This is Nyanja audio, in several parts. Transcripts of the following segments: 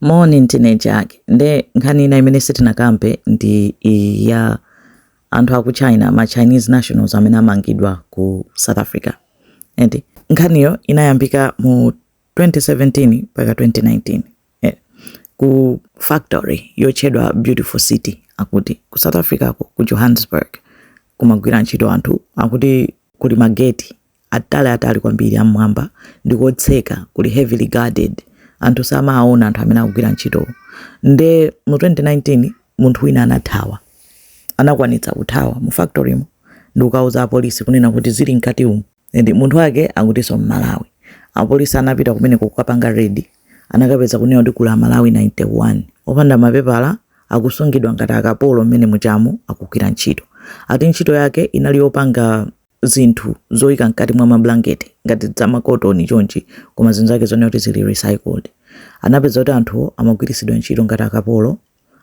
Moni ndine Jack. Nde nkhani ina imene sitinakambe ndi iyi ya anthu aku China, ma Chinese nationals amene amangidwa ku South Africa. Eti nkhaniyo inayambika mu 2017 mpaka 2019 ku factory yotchedwa Beautiful City, akuti ku South Africa ko ku Johannesburg kumagwira ntchito anthu, akuti kuli mageti atali atali kwambiri am'mwamba ndikotseka, kuli heavily guarded, anthu samaona anthu amene akugwira ntchito. Nde mu 2019 munthu wina anathawa, anakwanitsa kuthawa mu factory mo ndikukauza apolisi kunena kuti zili mkati umu, and munthu wake akutinso Mmalawi. Apolisi anapita kumeneko kukapanga raid, anakapeza kunena kuti kuli Amalawi 91 opanda mapepala akusungidwa ngati akapolo mmene muchamu akugwira ntchito. Ati ntchito yake inali yopanga zinthu zoyika mkati mwa mablanketi ngati zamakotoni chonchi, koma zinthu zake zonena kuti zili recycled. Anapeza kuti anthuwo amagwiritsidwa ntchito ngati akapolo,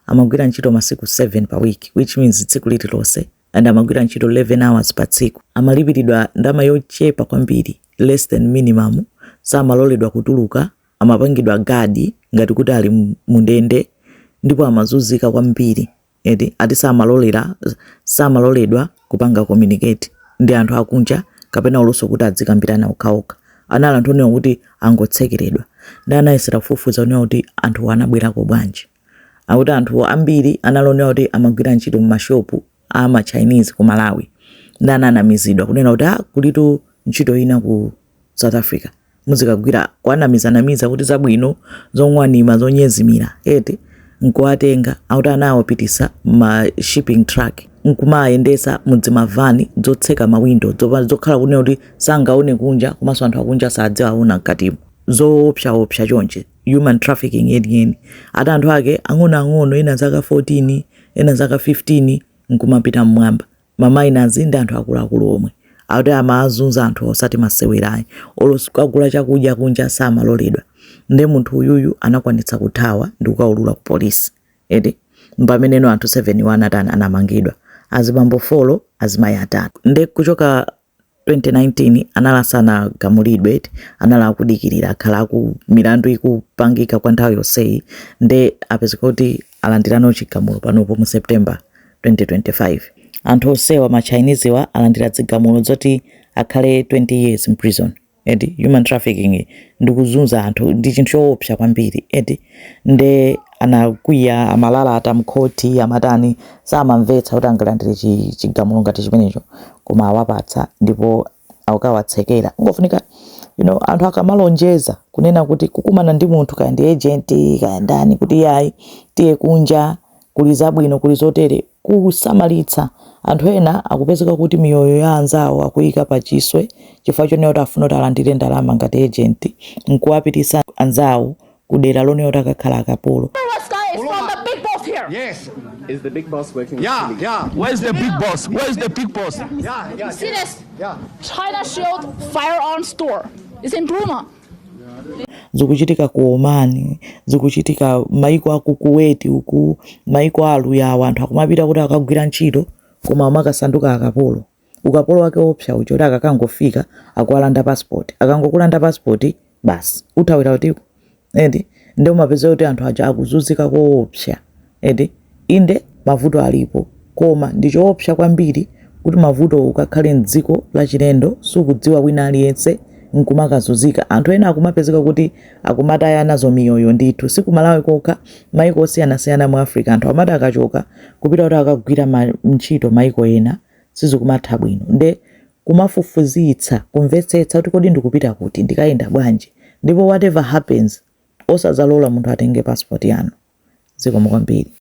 amagwira ntchito masiku 7 pa week, which means tsiku lililonse, and amagwira ntchito 11 hours pa tsiku. Amalipiridwa ndalama yochepa kwambiri, less than minimum, samaloledwa kutuluka, amapangidwa guard ngati kuti ali mundende, ndipo amazunzika kwambiri. Eti ati samaloledwa kupanga communicate ndi anthu akunja kapena uluso kuti adzikambirana okhaokha. Anali anthu onena kuti angotsekeredwa. Ndi anayesera kufufuza kunena kuti anthu anabwerako bwanji. Akuti anthu ambiri analonera kuti amagwira ntchito m'mashopu ama Chinese ku Malawi, ndi ananamizidwa kunena kuti ah, kulitu ntchito ina ku South Africa muzikagwira, kuanamizanamiza kuti zabwino, zong'wanima, zonyezimira, eti nkuwatenga. Akuti anawapitisa ma shipping truck nkumayendesa mudzimavani zotseka mawindo, zokhala kunena kuti sangaone kunja, komanso anthu akunja sadziwaona mkatimo, zoopsaopsa chonchi, human trafficking yeniyeni. Ati anthu ake ang'onoang'ono, ena zaka 14, ena zaka 15 nkumapita mmwamba, ma minors ndi anthu akuluakulu omwe. Akuti amazunza anthu osati masewerayi, olo kukagula chakudya kunja samaloledwa. Nde munthu uyuyu anakwanitsa kuthawa ndi kukaulula ku polisi, eti mpameneno anthu 7 wa anatani, anamangidwa, azibambo 4, azimayi 3. Nde kuchoka 2019 anali asanagamulidwe, eti anali akudikirira, akhala aku milandu ikupangika kwa nthawi yonseyi. Nde apezeka kuti alandirano chigamulo panopo mu September 2025. Anthu onsewa, ma Chinese wa, alandira zigamulo zoti akhale 20 years in prison. Eti human trafficking ndi kuzunza anthu ndi chinthu choopsa kwambiri, eti. Nde anakwiya, amalalata mkhoti, amatani, samamvetsa kuti angalandire chigamulo ngati chimenecho, koma awapatsa ndipo akawatsekera. Ngofunika anthu akamalonjeza kunena kuti kukumana ndi munthu, kaya ndi agent kaya ndani, kuti yayi, tiye kunja kuli zabwino, kuli zotere, kusamalitsa. Anthu ena akupezeka kuti miyoyo ya anzawo akuyika pa chiswe chifukwa chonena kuti afuna kuti alandire ndalama ngati agent nkuwapitisa anzawo kudera lonena kuti akakhala akapolo. This guy is from the big boss here. Yes. Is the big boss working with police? Yeah. Where's the big boss? Where's the big boss? Yeah. See this? Yeah. China Shield firearm store. It's in Bruma. Zikuchitika ku Oman, zikuchitika maiko aku Kuwait uku, maiko aluyawa, anthu akumapita kuti akagwira ntchito koma amakasanduka akapolo. Ukapolo wake opsa ucho kuti akakangofika akuwalanda passport, akangokulanda passport basi, uthawira kutiko? Eti ndi umapeza kuti anthu aja akuzunzika koopsa, eti. Inde, mavuto alipo, koma ndi choopsa kwambiri kuti mavuto ukakhale mdziko lachilendo, sukudziwa wina aliyense, nkumakazunzika. Anthu ena akumapezeka kuti akumataya nazo miyoyo ndithu. Si ku Malawi kokha, maiko osiyanasiyana mu Africa anthu amati akachoka kupita kuti akagwira ntchito maiko ena, sizikumatha bwino. Nde kumafufuzitsa, kumvetsetsa kuti kodi ndikupita kuti, ndikayenda bwanji, ndipo whatever happens, osadzalola munthu atenge passport yanu. Zikomo kwambiri.